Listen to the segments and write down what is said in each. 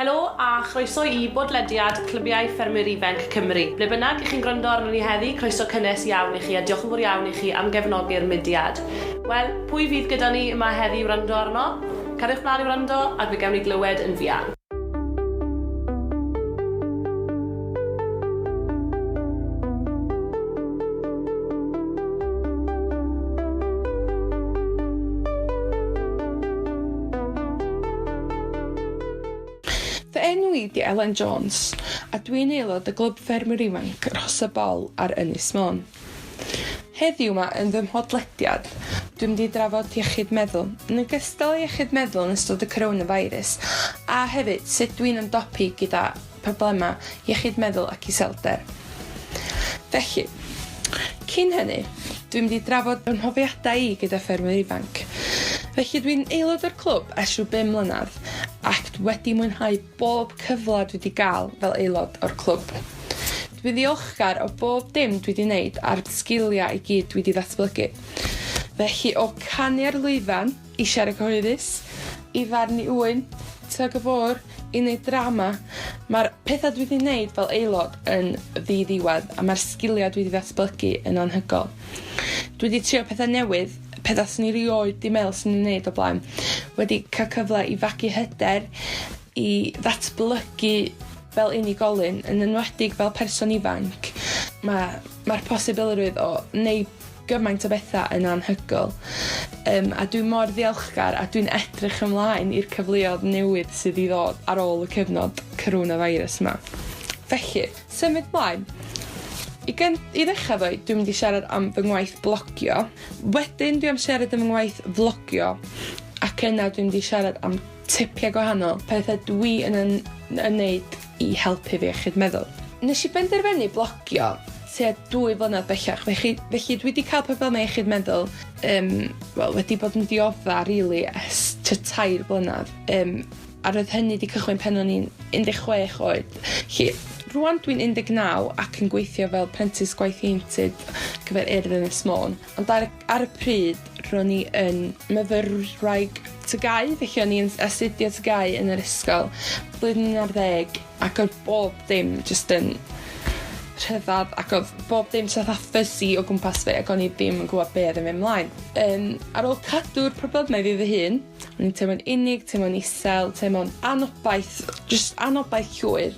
Helo a chroeso i bodlediad Clybiau Ffermwyr Ifanc Cymru. Ble bynnag i chi'n gwrando arnon ni heddi, croeso cynnes iawn i chi a diolch yn fawr iawn i chi am gefnogi'r mudiad. Wel, pwy fydd gyda ni yma heddi i wrando arno? Cariwch mlaen i wrando ac fe gewn ni glywed yn fuan. Fy enw i 'di Elen Jones a dwi'n aelod o Glwb Ffermwyr Ifanc Rhos-y-bol ar Ynys Môn. Heddiw 'ma yn fy mhodlediad dwi'n mynd i drafod iechyd meddwl, yn ogystal â iechyd meddwl yn ystod y coronavirus a hefyd sut dwi'n ymdopi gyda problemau iechyd meddwl ac iselder. Felly, cyn hynny, dwi'n mynd i drafod fy mhrofiadau i gyda ffermwyr ifanc. Felly dwi'n aelod o'r clwb ers rhyw bum mlynedd ac dwi wedi mwynhau bob cyfle dwi wedi gael fel aelod o'r clwb. Dwi'n ddiolchgar o bob dim dwi wedi wneud a'r sgiliau i gyd dwi wedi ddatblygu. Felly o canu ar lwyfan, i siarad cyhoeddus, i farnu ŵyn, tug of war, i neud drama. Ma'r petha dwi 'di neud fel aelod yn ddi-ddiwedd a ma'r sgilia dwi 'di ddatblygu yn anhygol. Dwi 'di trio petha newydd, petha swn i rioed 'di me'wl swn i'n neud o blaen. Wedi ca'l cyfle i fagu hyder, i ddatblygu fel unigolyn, yn enwedig fel person ifanc. Ma' ma'r posibilrwydd o neu' gymaint o betha yn anhygoel. Yym a dwi mor ddiolchgar a dwi'n edrych ymlaen i'r cyfleodd newydd sydd i ddod ar ôl y cyfnod coronavirus 'ma. Felly, symud mlaen. I gyn- i ddechra ddo dwi'n mynd i siarad am fy ngwaith blogio. Wedyn dwi am siarad am fy ngwaith flogio ac yna dwi'n mynd i siarad am tipia gwahanol, pethe dwi yn yn yn neud i helpu fy iechyd meddwl. Nesh i benderfynu blogio tua dwy flynedd bellach felly felly dwi 'di ca'l problema iechyd meddwl yym wel wedi bod yn diodda rili ers tua tair blynadd yym a roedd hynny 'di cychwyn pan o'n i'n 16 oed. 'Lly rŵan dwi'n 19 ac yn gweithio fel prentis gwaith ieuenctid ar gyfer Urdd Ynys Môn ond ar y ar y pryd ro'n i yn myfyrwraig TGAU felly o'n i'n astudio TGAU yn yr ysgol blwyddyn un ar ddeg ac odd bob dim jyst yn rhyfedd ac odd bob dim jyst fatha fuzzy o gwmpas fi ac o'n i ddim yn gwbod be' odd yn mynd mlaen. Yym ar ôl cadw'r problemau fi fy hun o'n i'n teimlo'n unig, teimlo'n isel, teimlo'n anobaith, jyst anobaith llwyr.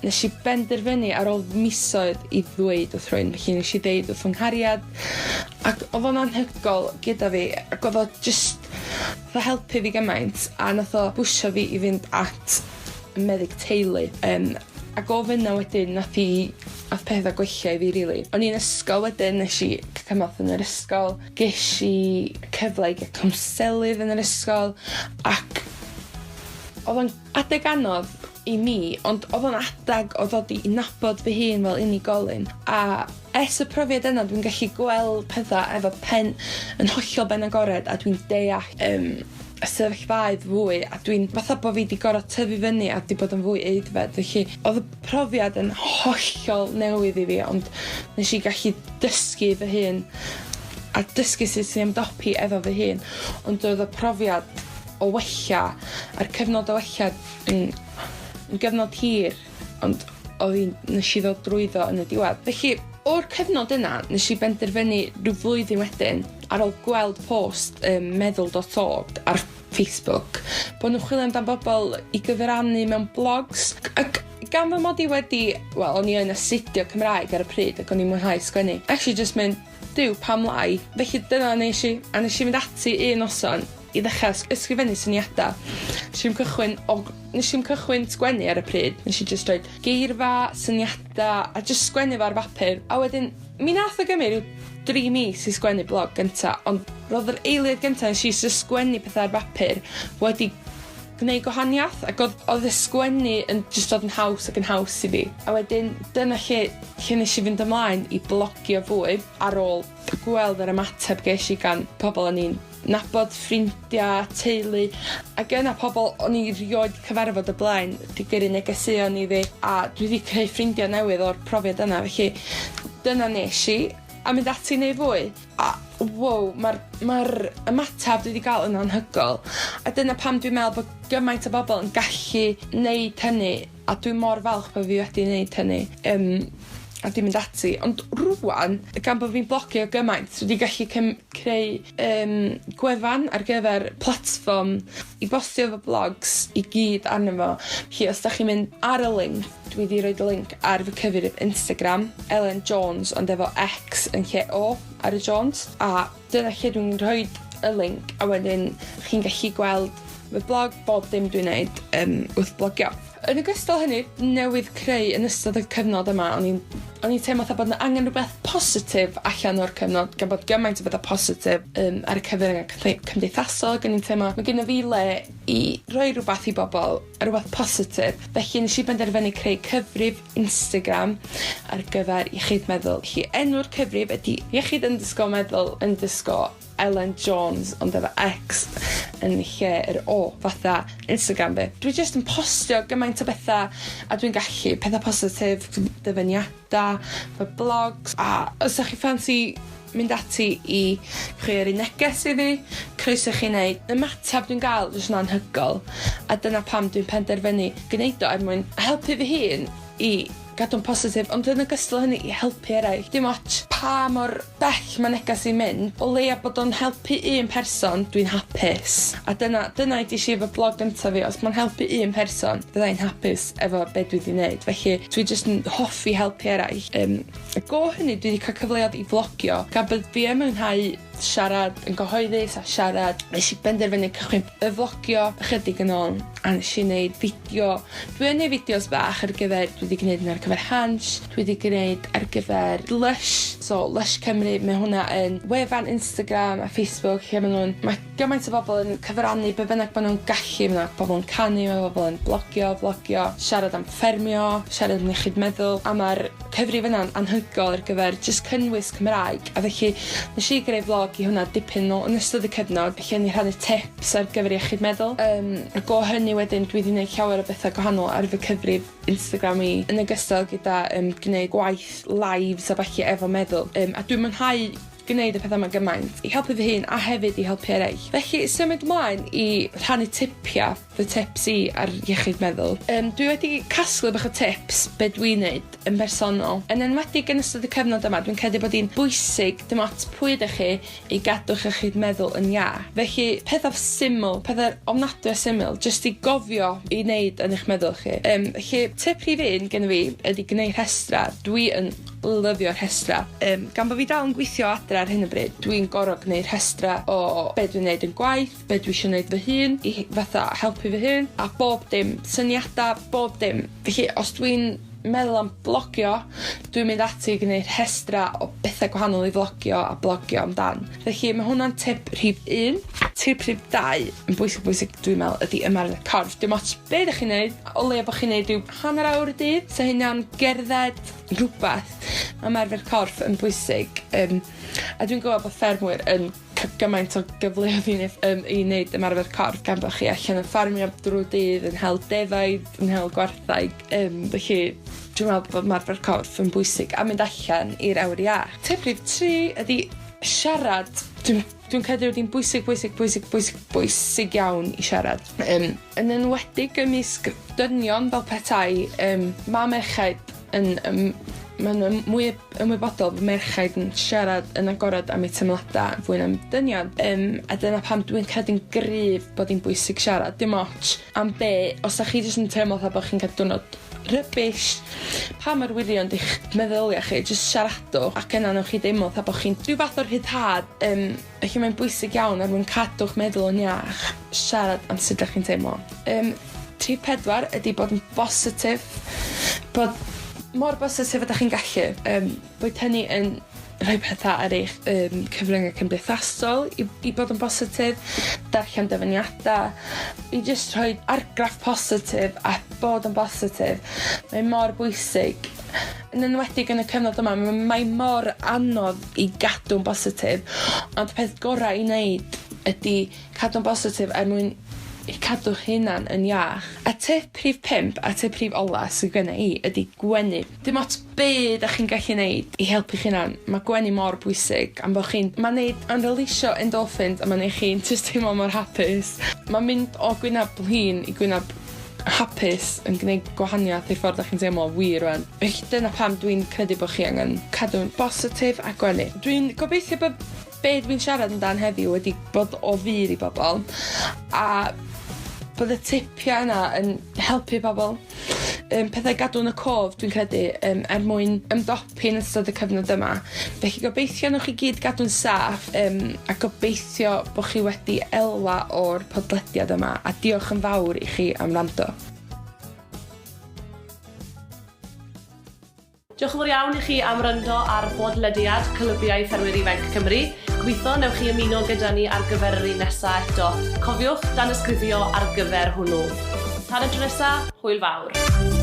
Nesh i benderfynu ar ôl misoedd i ddweud wrth rhywun felly nesh i ddeud wrth fy nghariad ac odd o'n anhygol gyda fi ac odd o jyst 'tha helpu fi gymaint a nath o bwsio fi i fynd at meddyg teulu yym ac o fyna wedyn nath 'i nath petha gwella i fi rili. O'n i'n ysgol wedyn nesh i ca' cymorth yn yr ysgol gesh i cyfle i ga' cwnselydd yn yr ysgol ac odd o'n adeg anodd i mi ond odd o'n adag o ddod i nabod fy hun fel unigolyn a ers y profiad yna dwi'n gallu gweld petha efo pen yn hollol ben agored a dwi'n deall yym y sefyllfaoedd fwy a dwi'n fatha bo' fi 'di gor'o' tyfu fyny a 'di bod yn fwy aeddfed felly odd y profiad yn hollol newydd i fi ond nesh i gallu dysgu fy hun a dysgu sut i ymdopi efo fy hun ond oedd y profiad o wella a'r cyfnod o wella yn yn gyfnod hir ond odd 'i'n nesh i ddod drwyddo yn y diwadd. Felly o'r cyfnod yna nesh i benderfynu rhyw flwyddyn wedyn ar ôl gweld post yym meddwl dot org ar Facebook bo' nw'n chwilio amdan bobol i gyfrannu mewn blogs ac gan fy mod i wedi wel o'n i yn astudio Cymraeg ar y pryd ac o'n i'n mwynhau sgwennu actually jyst mynd Duw pam lai? Felly dyna nesh i a nesh i fynd ati un noson i ddechra ysgrifennu syniada. Nesh i'm cychwyn o nesh i'm cychwyn sgwennu ar y pryd nesh i jyst roid geirfa, syniada a jyst sgwennu fo ar bapur a wedyn mi nath o gymyd ryw dri mis i sgwennu blog gynta ond ro'dd yr eiliad gynta nesh i jys sgwennu petha ar bapur wedi gwneud gwahaniath ac odd odd y sgwennu yn jyst dod yn haws ac yn haws i fi. A wedyn dyna lle lle nesh i fynd ymlaen i blogio fwy ar ôl gweld yr ymateb gesh i gan pobol o'n i'n nabod, ffrindia, teulu ac yna pobol o'n i rioed 'di cyfarfod o blaen 'di gyrru negeseuon i fi a dwi 'di creu ffrindia newydd o'r profiad yna felly dyna nesh i a mynd ati i neud fwy a... wow, mae'r ma ymateb dwi wedi gael yn anhygoel. A dyna pam dwi'n meddwl bod gymaint o bobl yn gallu neud hynny, a dwi mor falch bod fi wedi neud hynny. A di mynd ati. Ond rwan, gan bod fi'n blogio gymaint, dwi wedi gallu creu gwefan ar gyfer platfform i bostio fy blogs i gyd arno fo. Felly os da chi'n mynd ar y link, dwi wedi rhoi y link ar fy cyfrif Instagram, Elen Jones, ond efo X yn lle O ar y Jones. A dyna lle dwi'n rhoi y link, a wedyn chi'n gallu gweld fy blog, bob dim dwi'n neud wrth blogio. Yn ogystal hynny, newydd creu yn ystod y cyfnod yma, o'n i'n teimlo fatha bod 'na angen rhywbeth positif allan o'r cyfnod, gan bod gymaint o bethau positif ar y cyfryngau cymdeithasol, ac o'n i'n teimlo, mae gennym fi le i roi rhywbeth i bobl, rhywbeth positif. Felly nes i benderfynu creu cyfrif Instagram ar gyfer iechyd meddwl. Felly enw'r cyfrif ydy iechyd_meddwl_ Elen Jones, ond efo X yn lle yr O, fatha Instagram fi. Dwi jyst yn postio gymaint o bethau a dwi'n gallu, pethau positif, dyfyniadau, fy blogs, a os ydych chi ffansi mynd ati i chwi neges i fi, croeso chi wneud. Ymateb dwi'n gael jyst yn anhygoel, a dyna pam dwi'n penderfynu gwneud o er mwyn helpu fy hun i gadw'n positif, ond yn ogystal hynny i helpu eraill. Dim ots pa mor bell mae neges i'n mynd, o leia bod o'n helpu un person, dwi'n hapus. A dyna ydi si efo blog gyntaf fi, os mae'n helpu un person, fyddai'n hapus efo be dwi wedi wneud. Felly dwi jyst yn hoffi helpu eraill. Ac o hynny dwi wedi cael cyfleoedd i vlogio, gan bod fi yn mwynhau siarad yn gyhoeddus a siarad. Nes i benderfynu cychwyn y vlogio ychydig yn ôl, a nes i wneud fideo. Dwi yn gwneud fideos bach ar gyfer, dwi wedi gwneud yn ar gyfer Hansh, dwi wedi gwneud ar gyfer Lush, so Lush Cymru, mae hwnna yn wefan Instagram a Facebook lle maen nhw'n, mae gymaint o bobl yn cyfrannu be bynnag maen nhw'n gallu, mae bobl yn canu, mae bobl yn blogio, vlogio, siarad am ffermio, siarad am iechyd meddwl, a mae'r cyfrif yna'n anhygoel ar gyfer jyst cynnwys Cymraeg, a felly nes i greu vlog i hwnna dipyn nôl yn ystod y cyfnod lle o'n i rhannu tips ar gyfer iechyd meddwl. Ac o hynny wedyn dwi wedi gwneud llawer o bethau gwahanol ar fy cyfrif Instagram i, yn ogystal gyda gwneud gwaith lives a ballu efo meddwl. A dwi'n mwynhau gwneud y pethau yma gymaint i helpu fy hun a hefyd i helpu eraill. Felly symud ymlaen i rhannu tipiau, fy tips i ar iechyd meddwl. Dwi wedi casglu bach o tips be dwi'n neud yn bersonol. Yn enwedig yn ystod y cyfnod yma, dwi'n credu bod hi'n bwysig, dim ots pwy ydych chi, i gadw'ch iechyd meddwl yn iach. Felly pethau syml, pethau ofnadwy o syml, jyst i gofio i wneud yn eich meddwl chi. Felly tip rhif 1 gen fi ydy gwneud rhestra. Dwi yn lyfio rhestra. Gan bod fi dal yn gweithio adre ar hyn o bryd, dwi'n gorfod gwneud rhestra o be dwi'n neud yn gwaith, be dwi eisiau gwneud fy hun, i fatha helpu fy hun, a bob dim, syniadau, bob dim. Felly os dwi'n meddwl am blogio, dwi'n mynd ati i gwneud rhestra o bethau gwahanol i flogio a blogio amdan. Felly mae hwnna'n tip rhif 1. Tip rhif 2 yn bwysig bwysig dwi'n meddwl ydy ymarfer corff. Dim ots be ydych chi'n neud, o leia bod chi'n neud rhyw hanner awr y dydd, so hynna'n gerdded, rhywbeth. Mae ymarfer corff yn bwysig. A dwi'n gwybod bod ffermwyr yn gymaint o gyfleoedd i wneud ymarfer corff, gan bod chi allan yn ffarmio drwy dydd, yn hel defaid, yn hel gwartheg. Felly dwi'n meddwl bod ymarfer corff yn bwysig a mynd allan i'r awyr iach. Tip rhif 3 ydy siarad. Dwi'n credu bod hi'n bwysig, bwysig, bwysig, bwysig, bwysig iawn i siarad. Yn enwedig ymysg dynion fel petai, mae merchaid yn maen nhw'n mwy ymwybodol bod merchaid yn siarad yn agored am eu teimladau fwy na dynion. A dyna pam dwi'n credu'n gryf bod hi'n bwysig siarad. Dim ots am be, os ydych chi jyst yn teimlo fatha bod chi'n cael diwrnod rubbish, pa mor wirion di'ch meddyliau chi, jyst siaradwch, ac yna newch chi deimlo fatha bod chi'n rhyw fath o'r rhyddhad. Felly mae'n bwysig iawn er mwyn cadw'ch meddwl yn iach, siarad am sut ydych chi'n teimlo. Rhif 4 ydy bod yn bositif, bod mor bositif ydych chi'n gallu. Boed hynny yn rhoi pethau ar eich cyfryngau cymdeithasol i bod yn bositif, darllen dyfyniadau, i jyst rhoi argraff positif a bod yn bositif. Mae mor bwysig. Yn enwedig yn y cyfnod yma, mae mor anodd i gadw'n bositif, ond peth gorau i wneud ydy cadw'n bositif er mwyn i cadw'ch hunan yn iach. A tip rhif 5 a tip rhif ola sydd genna i ydy gwenu. Dim ots be da chi'n gallu neud i helpu'ch hunan, mae gwenu mor bwysig am bod chi'n... Mae'n neud, mae'n releasio endorphins a mae'n neud chi'n jyst teimlo mor hapus. Mae'n mynd o gwynab blin i gwynab hapus yn gwneud gwahaniaeth i'r ffordd 'dach chi'n teimlo wir rwan. Felly dyna pam dwi'n credu bod chi angen cadw'n bositif a gwenu. Dwi'n gobeithio bod be dwi'n siarad amdan heddiw wedi bod o fudd i bobl a bod y tipiau yna yn helpu pobl. Pethau gadw yn y cof dwi'n credu er mwyn ymdopi yn ystod y cyfnod yma. Felly gobeithio newch chi gyd gadw'n saff a gobeithio bod chi wedi elwa o'r podlediad yma a diolch yn fawr i chi am wrando. Diolch yn fawr iawn i chi am wrando ar bodlediad Clybiau Ffermwyr Ifanc Cymru. Gobeithio newch chi ymuno gyda ni ar gyfer yr un nesa eto. Cofiwch danysgrifio ar gyfer hwnnw. Tan y tro nesa, hwyl fawr.